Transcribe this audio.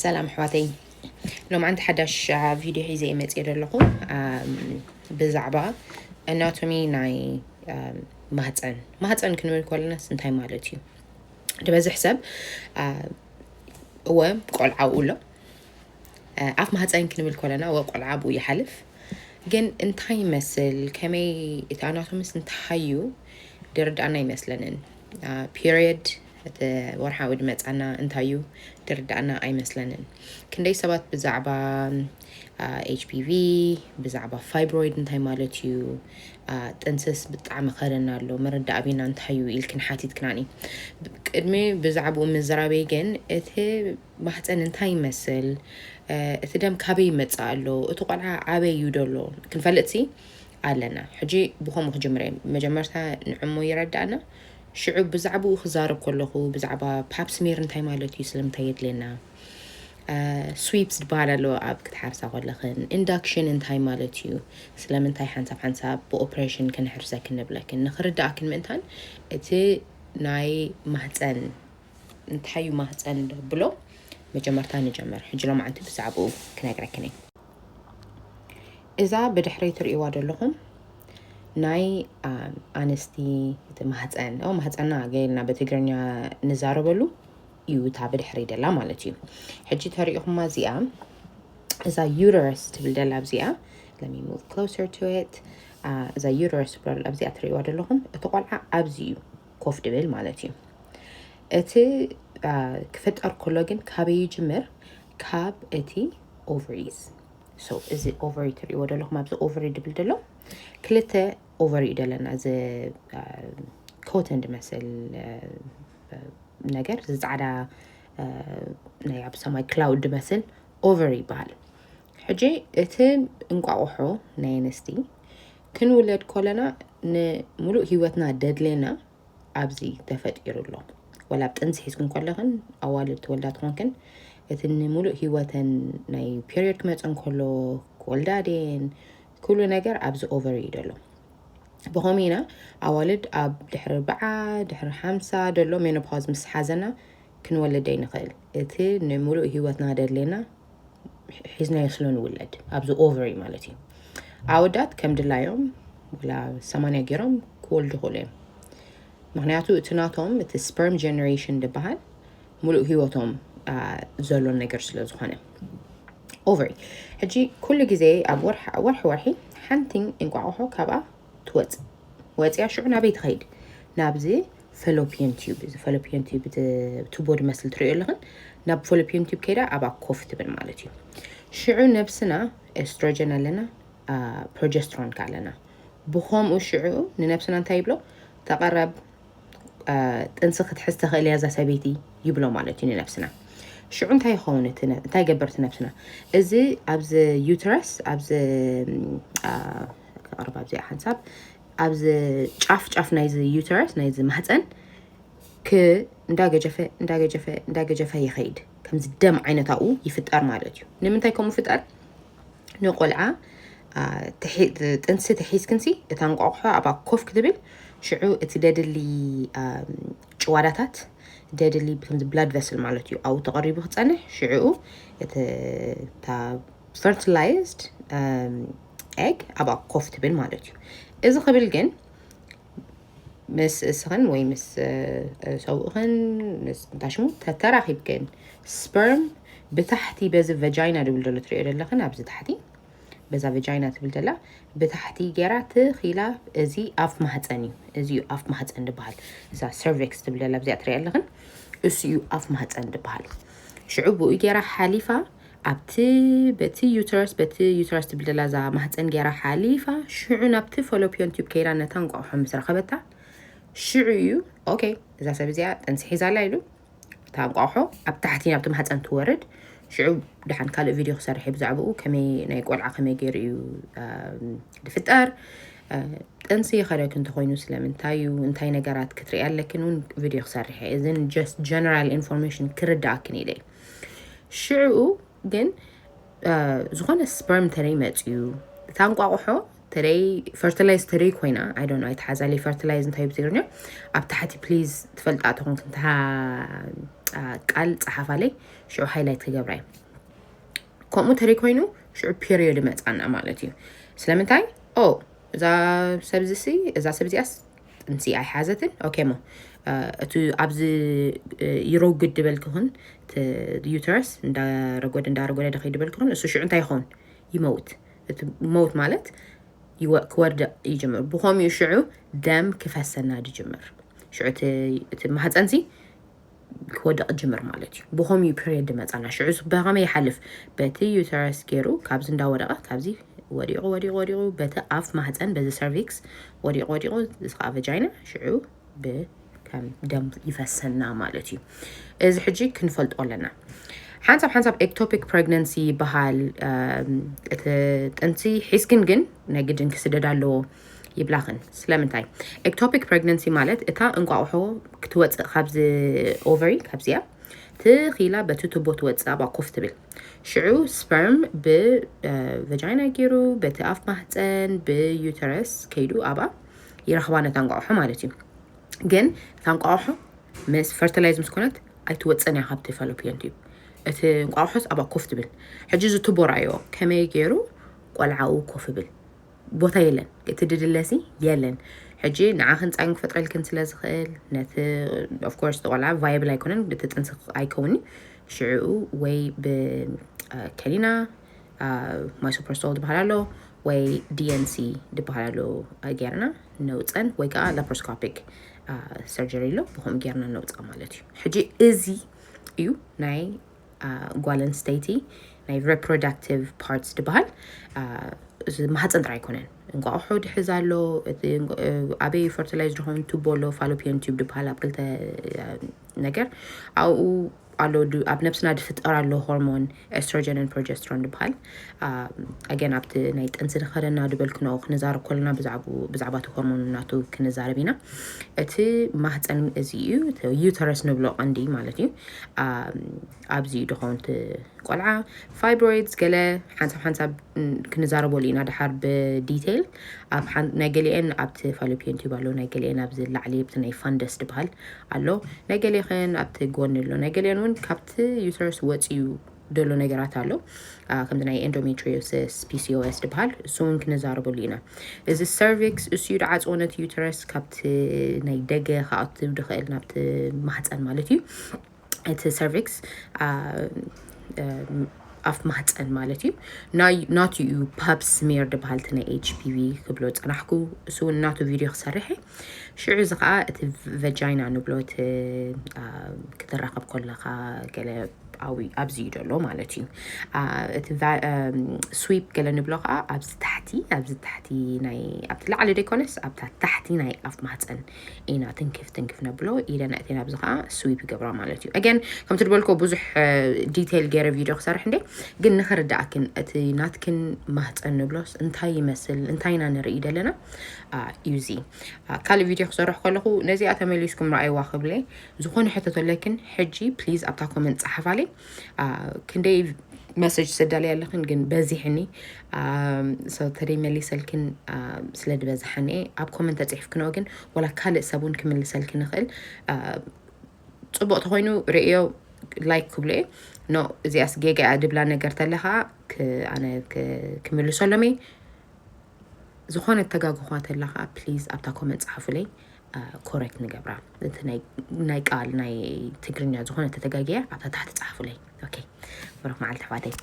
ሰላም ኣሕዋተይ፣ ሎምዓንቲ ሓዳሽ ቪድዮ ሒዘ እየ መፅየ ዘለኹ። ብዛዕባ ኣናቶሚ ናይ ማህፀን ማህፀን ክንብል ከለናስ እንታይ ማለት እዩ? ዝበዝሕ ሰብ እወ ቆልዓ ኣብኡ ኣሎ። ኣፍ ማህፀን ክንብል ከለና እወ ቆልዓ ኣብኡ ይሓልፍ። ግን እንታይ ይመስል፣ ከመይ፣ እቲ ኣናቶሚስ እንታይ እዩ ድርዳእና ኣይመስለንን። ፒሪየድ፣ እቲ ወርሓዊ ድመፃና እንታይ እዩ ድርዳእና ኣይመስለንን። ክንደይ ሰባት ብዛዕባ ኤች ፒ ቪ፣ ብዛዕባ ፋይብሮይድ እንታይ ማለት እዩ፣ ጥንስስ ብጣዕሚ ከረና ኣሎ፣ መረዳእ ኣቢና እንታይ እዩ ኢልክን ሓቲትክናኒ። ቅድሚ ብዛዕባኡ ምዝራበይ ግን እቲ ማህፀን እንታይ ይመስል፣ እቲ ደም ካበይ ይመፅእ ኣሎ፣ እቲ ቆልዓ ኣበይ እዩ ደሎ ክንፈልጥሲ ኣለና። ሕጂ ብኸምኡ ክጅምር እየ። መጀመርታ ንዕሞ ይረዳእና። ሽዑ ብዛዕባኡ ክዛረብ ከለኹ ብዛዕባ ፓፕስሜር እንታይ ማለት እዩ፣ ስለምንታይ የድልየና፣ ስዊፕስ ዝበሃል ኣለዎ ኣብ ክትሓርሳ ከለኽን፣ ኢንዳክሽን እንታይ ማለት እዩ፣ ስለምንታይ ሓንሳብ ሓንሳብ ብኦፕሬሽን ክንሕርሰክን ንብለክን ንክርዳእክን ምእንታን እቲ ናይ ማህፀን እንታይ እዩ ማህፀን ብሎ መጀመርታ ንጀምር። ሕጂ ሎማዓንቲ ብዛዕባኡ ክነግረክን እየ። እዛ ብድሕረይ ትርእይዋ ዘለኹም ናይ ኣንስቲ እቲ ማህፀን ማህፀና ገይልና ብትግርኛ ንዛረበሉ እዩ። እታ ብድሕረይ ደላ ማለት እዩ። ሕጂ ተሪኢኹማ እዚኣ እዛ ዩተረስ ትብል ደላ ኣብዚኣ፣ let me move closer to it። እዛ ዩተረስ ትብል ኣብዚኣ ትርእይዋ ዘለኹም እቲ ቆልዓ ኣብዚ እዩ ኮፍ ድብል ማለት እዩ። እቲ ክፍጠር ከሎ ግን ካበይ ይጅምር? ካብ እቲ ኦቨሪስ። So እዚ ኦቨሪ ትርእይዎ ዘለኹም ኣብዚ ኦቨሪ ድብል ደሎ ክልተ ኦቨሪ እዩ ደለና። እዚ ኮተን ድመስል ነገር፣ እዚ ፃዕዳ ናይ ኣብ ሰማይ ክላውድ ድመስል ኦቨሪ ይበሃል። ሕጂ እቲ እንቋቑሖ ናይ ኣንስቲ ክንውለድ ከለና ንምሉእ ህይወትና ደድሌና ኣብዚ ተፈጢሩ ኣሎ። ወላ ኣብ ጥንሲ ሒዝክን ከለኽን ኣዋልድ ትወልዳ ትኾንክን እቲ ንምሉእ ህይወተን ናይ ፔሪዮድ ክመፀን ከሎ ክወልዳ ድየን ኩሉ ነገር ኣብዚ ኦቨሪ እዩ ደሎ። ብኸምኡ ኢና ኣዋልድ ኣብ ድሕሪ ኣርብዓ ድሕሪ ሓምሳ ደሎ ሜኖፓውዝ ምስ ሓዘና ክንወልድ ዘይንኽእል። እቲ ንምሉእ ህይወትና ደድሌና ሒዝናዮ ስለ ንውለድ ኣብዚ ኦቨሪ ማለት እዩ። ኣወዳት ከም ድላዮም ወላ ሰማንያ ገይሮም ክወልዱ ይኽእሉ እዮም። ምክንያቱ እቲ ናቶም እቲ ስፐርም ጀነሬሽን ዝበሃል ሙሉእ ህይወቶም ዘሎ ነገር ስለ ዝኾነ ኦቨሪ። ሕጂ ኩሉ ግዜ ኣብ ወርሒ ወርሒ ሓንቲ እንቋቑሖ ካብኣ ትወፅእ። ወፂኣ ሽዑ ናበይ ትኸይድ? ናብዚ ፈሎፒየን ቲዩብ፣ እዚ ፈሎፒየን ቲዩብ እቲ ቱቦ ድመስል ትርእዮ ኣለኽን፣ ናብ ፈሎፒየን ቲዩብ ከይዳ ኣብኣ ኮፍ ትብል ማለት እዩ። ሽዑ ነብስና ኤስትሮጀን ኣለና፣ ፕሮጀስትሮን ከ ኣለና። ብኸምኡ ሽዑ ንነብስና እንታይ ይብሎ? ተቐረብ፣ ጥንሲ ክትሕዝ ተኽእል እያ እዛ ሰበይቲ ይብሎ ማለት እዩ ንነብስና። ሽዑ እንታይ ይኸውን? እንታይ ገበር እቲ ነብስና? እዚ ኣብዚ ዩትረስ፣ ኣብዚ ክቐርብ ኣብዚኣ ሓንሳብ ኣብዚ ጫፍ ጫፍ ናይዚ ዩተረስ ናይዚ ማህፀን ክ እንዳገጀፈ እንዳገጀፈ እንዳገጀፈ ይኸይድ። ከምዚ ደም ዓይነት ኣብኡ ይፍጠር ማለት እዩ። ንምንታይ ከምኡ ፍጠር? ንቆልዓ ጥንሲ ተሒዝክንሲ እታ እንቋቑሖ ኣብኣ ኮፍ ክትብል ሽዑ እቲ ደድሊ ጭዋዳታት ደድሊ ከምዚ ብላድ ቨስል ማለት እዩ ኣብኡ ተቐሪቡ ክፀንሕ ሽዕኡ እታ ፈርቲላይዝድ ኤግ ኣብኣ ኮፍ ትብል ማለት እዩ። እዚ ክብል ግን ምስ እስኽን ወይ ምስ ሰብእኽን ምስ እንታይ ሽሙ ተተራኺብክን ስፐርም ብታሕቲ በዚ ቨጃይና ድብል ደሎ ትሪኦ ዘለኽን ኣብዚ ታሕቲ በዛ ቨጃይና ትብል ደላ ብታሕቲ ገይራ ትኺላ እዚ ኣፍ ማህፀን እዩ። እዚ እዩ ኣፍ ማህፀን ዝበሃል። እዛ ሰርቪክስ ትብል ደላ ኣብዚኣ ትሪኣ ኣለኽን እሱ እዩ ኣፍ ማህፀን ዝበሃል። ሽዑ ብኡ ገይራ ሓሊፋ ኣብቲ በቲ ዩተረስ በቲ ዩተረስ ትብል ደላ እዛ ማህፀን ገይራ ሓሊፋ ሽዑ ናብቲ ፈሎፒዮን ቲዩብ ከይዳ ነታ እንቋቑሖ ምስ ረኸበታ ሽዑ እዩ ኦኬ እዛ ሰብ እዚኣ ጥንሲ ሒዛላ ኢሉ እታ እንቋቑሖ ኣብ ታሕቲ ናብቲ ማህፀን ትወርድ። ሽዑ ደሓን ካልእ ቪድዮ ክሰርሕ ብዛዕባኡ ከመይ ናይ ቆልዓ ከመይ ገይሩ እዩ ዝፍጠር ጥንሲ ይኸደክ እንተኾይኑ ስለምንታይ እዩ እንታይ ነገራት ክትርኢ ኣለክን እውን ቪድዮ ክሰርሕ እየ። እዝን ጀስት ጀነራል ኢንፎርሜሽን ክርዳእክን ኢለ ሽዕኡ ግን ዝኾነ ስፐርም ተለይ መፅዩ እታ እንቋቑሖ ተደይ ፈርቲላይዝ ተደይ ኮይና፣ I don't know፣ ኣይተሓዛለይ ፈርቲላይዝ እንታይ ብትግርኛ። ኣብ ታሕቲ ፕሊዝ ትፈልጣ ተኾንክ እንታ ቃል ጸሓፋለይ፣ ሽዑ ሃይላይት ክገብራ እዩ። ከምኡ ተደይ ኮይኑ ሽዑ ፔሪዮድ መጻና ማለት እዩ። ስለምንታይ? ኦ እዛ ሰብዚሲ እዛ ሰብዚኣስ ጥንሲ ኣይሓዘትን። ኦኬ፣ ሞ እቲ ኣብዚ ይረጉድ ድበልክኹን፣ ዩተረስ እንዳረጎደ እንዳረጎደ ደኸይ ድበልክኹን፣ እሱ ሽዑ እንታይ ይኸውን? ይመውት። እቲ መውት ማለት ክወድቕ ይጅምር። ብኸምኡ ሽዑ ደም ክፈሰና ድጅምር። ሽዑ እቲ ማህፀንሲ ክወድቕ ጅምር ማለት እዩ። ብኸምኡ ዩ ፕሪድ ድመፃና። ሽዑ በኸመይ ይሓልፍ? በቲ ዩተረስ ገይሩ ካብዚ እንዳወደቐ፣ ካብዚ ወዲቑ ወዲቑ ወዲቑ በቲ ኣፍ ማህፀን፣ በዚ ሰርቪክስ ወዲቑ ወዲቑ፣ እዚ ከዓ ቨጃይና፣ ሽዑ ብከም ደም ይፈሰና ማለት እዩ። እዚ ሕጂ ክንፈልጦ ኣለና። ሓንሳብ ሓንሳብ ኤክቶፒክ ፕሬግነንሲ ይበሃል። እቲ ጥንሲ ሒዝክን ግን ናይ ግድን ክስደድ ኣለዎ ይብላኽን። ስለምንታይ? ኤክቶፒክ ፕሬግነንሲ ማለት እታ እንቋቑሖ ክትወፅእ ካብዚ ኦቨሪ፣ ካብዚኣ ትኺላ በቲ ቱቦ ትወፅእ፣ ኣብኣ ኮፍ ትብል። ሽዑ ስፐርም ብቨጃይና ገይሩ በቲ ኣፍ ማህፀን ብዩተረስ ከይዱ ኣብኣ ይረኽባ ነታ እንቋቑሖ ማለት እዩ። ግን እታ እንቋቑሖ ምስ ፈርቲላይዝ ምስ ኮነት ኣይትወፅእን እያ ካብቲ ፋሎፒዮን ቲዩብ። እቲ እንቋቑሖስ ኣብኣ ኮፍ ትብል። ሕጂ እዚ ቱቦ ረኣዮ ከመይ ገይሩ ቆልዓኡ ኮፍ ይብል? ቦታ የለን። እቲ ድድለሲ የለን። ሕጂ ንዓኽን ፃይን ክፈጥረልክን ስለ ዝኽእል ነቲ ኦፍኮርስ ቆልዓ ቫይብል ኣይኮነን፣ እቲ ጥንሲ ኣይከውንዩ። ሽዕኡ ወይ ብከኒና ማይሶፕሮስቶል ዝበሃል ኣሎ ወይ ዲኤንሲ ዝበሃል ኣሎ፣ ጌርና ነውፀን ወይ ከዓ ላፕሮስኮፒክ ሰርጀሪ ኣሎ፣ ብኸምኡ ጌርና ነውፃ ማለት እዩ። ሕጂ እዚ እዩ ናይ ጓል ኣንስተይቲ ናይ ሪፕሮዳክቲቭ ፓርትስ ዝበሃል። እዚ ማህፀን ጥራይ ኣይኮነን፣ እንቋቑሖ ድሕዝ ኣሎ፣ እቲ ኣበይ ፈርቲላይዝ ዝኾን ቱቦ ኣሎ፣ ፋሎፒዮን ቲዩብ ዝበሃል ኣብ ክልተ ነገር ኣብኡ ኣሎ። ኣብ ነብስና ድፍጠር ኣሎ ሆርሞን ኤስትሮጀንን ፕሮጀስትሮን ዝበሃል። ኣገን ኣብቲ ናይ ጥንሲ ድኸደና ድበልክኖ ክንዛረብ ከለና ብዛዕባ እቲ ሆርሞን ናቱ ክንዛረብ ኢና። እቲ ማህፀን እዚ እዩ፣ ዩተረስ ንብሎ ቀንዲ ማለት እዩ። ኣብዚ እዩ ድኸውን እቲ ቆልዓ። ፋይብሮይድስ ገለ ሓንሳብ ሓንሳብ ክንዛረበሉ ኢና ድሓር ብዲቴይል። ኣብ ናይ ገሊአን ኣብቲ ፋሎፒዮን ቲዩብ ኣሎ፣ ናይ ገሊአን ኣብዚ ላዕሊ ኣብቲ ናይ ፋንደስ ዝበሃል ኣሎ፣ ናይ ገሊአን ኣብቲ ጎኒ ኣሎ፣ ናይ ገሊአን እውን ካብቲ ዩተረስ ወፂኡ ደሎ ነገራት ኣሎ። ከምዚ ናይ ኤንዶሜትሪዮሲስ፣ ፒሲኦኤስ ዝበሃል፣ እሱ እውን ክንዛረበሉ ኢና። እዚ ሰርቪክስ እሱ እዩ ድዓፅዎ ነቲ ዩተረስ ካብቲ ናይ ደገ ክኣቱ ድኽእል ናብቲ ማህፀን ማለት እዩ። እቲ ሰርቪክስ ኣፍ ማህፀን ማለት እዩ። ናቱ እዩ ፓፕ ስሜር ዝበሃል፣ እቲ ናይ ኤች ፒ ቪ ክብሎ ፀናሕኩ። እሱ እውን ናቱ ቪድዮ ክሰርሕ እየ። ሽዑ እዚ ከዓ እቲ ቨጃይና ንብሎ፣ እቲ ክትራኸብ ከለካ ገለ ኣብዚ እዩ ዘሎ ማለት እዩ። እቲ ስዊፕ ገለ ንብሎ ከዓ ኣብዚ ታሕቲ፣ ኣብዚ ታሕቲ ናይ፣ ኣብቲ ላዕሊ ደይኮነስ ኣብታ ታሕቲ ናይ ኣፍ ማህፀን ኢና ትንክፍ ትንክፍ ነብሎ። ኢደን ኣእቴና ኣብዚ ከዓ ስዊፕ ይገብራ ማለት እዩ። ኣገን ከምቲ ዝበልኮ ብዙሕ ዲቴይል ገይረ ቪድዮ ክሰርሕ እንደ፣ ግን ንኽርዳእክን እቲ ናትክን ማህፀን ንብሎስ እንታይ ይመስል፣ እንታይ ኢና ንርኢ ደለና እዩ። እዚ ካልእ ቪድዮ ክሰርሕ ከለኹ ነዚኣ ተመሊስኩም ረኣይዋ ክብለ። ዝኾነ ሕቶ ተለክን ሕጂ ፕሊዝ ኣብታ ኮመንት ጸሓፋለይ። ክንደይ መሰጅ ሰዳለይ ኣለኽን ግን በዚሕኒ። ተደይ መሊሰልክን ስለ ዝበዝሓኒ ኣብ ኮመንት ተፅሒፍክንኦ ግን ወላ ካልእ ሰብ እውን ክምልሰልክን ንኽእል። ፅቡቕ ተኾይኑ ርእዮ ላይክ ክብሎ እየ። ኖ እዚኣስ ጌጋ እያ ድብላ ነገር ተለኻ ኣነ ክምልሰሎም እየ። ዝኾነ ተጋግኳ ተለኻ ፕሊዝ ኣብታ ኮመንት ፀሓፉለይ። ኮሬክት ንገብራ። እቲ ናይ ቃል ናይ ትግርኛ ዝኾነ ተተጋግያ ኣብታ ታሕቲ ፀሓፉለይ። ኦኬ፣ ብሩኽ መዓልቲ ኣሕዋተይ።